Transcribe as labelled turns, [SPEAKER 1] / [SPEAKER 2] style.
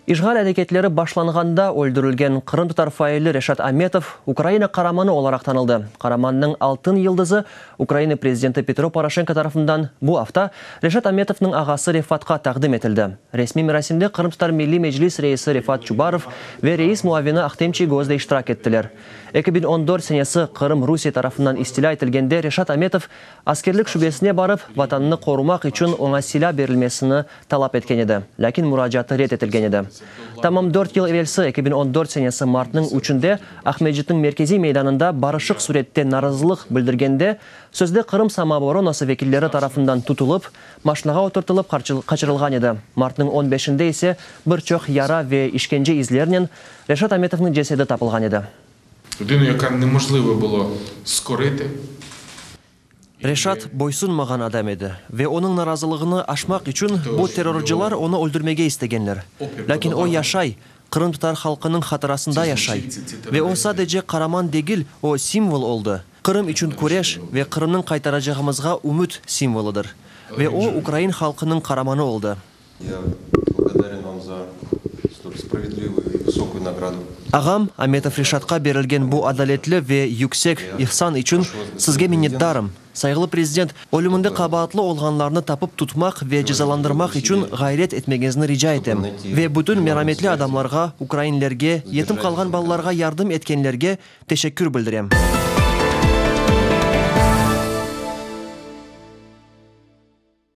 [SPEAKER 1] İşğal areketleri başlanğanda öldürilgen qırımtatar faili Reşat Ametov Ukraina Qaramanı olaraq tanıldı. Qaramannıñ Altın yıldızı Ukraina prezidenti Petro Poroşenko tarafından bu afta Reşat Ametovnıñ ağası Refatqa taqdim etildi. Resmiy merasimde Qırımtatar Milliy Meclis reisi Refat Çubarov ve reis muavini Ahtem Çiygoz de iştirak ettiler. 2014 senesi Qırım Rusiye tarafından istilâ etilgende Reşat Ametov askerlik şubesine barıp, Vatanını qorumaq içün oña silâ berilmesini talap etken edi, lâkin muracaatı red etilgen edi. Tamam dört yıl evelsi, 2014 senesi martnıñ üçünde Aqmescitniñ merkeziy meydanında barışıq sürette narazılıq bildirgende, sözde Qırım samooboronası vekilleri tarafından tutulıp, maşnağa oturtılıp qaçırılğan edi. Martnıñ on beşinde ise bir çoq yara ve işkence izlerinen Reşat Ametovnıñ cesedi tapılğan edi. Reşat boysunmağan adam edi ve onıñ narazılığını aşmaq içün bu terrorcılar onı öldürmege istegenler. Lâkin o yaşay, qırımtatar halqınıñ hatırasında yaşay. Ve o sadece qaraman degil, o simvol oldı, Qırım içün küreş ve Qırımnıñ qaytaracağımızğa ümüt simvolıdır. Ve o ukrain halqınıñ qaramanı oldı. Ağam, Ametov Reşatqa berilgen bu adaletli ve yüksek ihsan içün sizge minnetdarım. Sayğılı prezident, ölüminde qabaatlı olğanlarnı tapıp tutmaq ve cezalandırmaq içün ğayret etmeñizni rica etem. Ve bütün merametli adamlarğa, ukrainlerge, yetim qalğan balalarğa yardım etkenlerge teşekkür bildirem.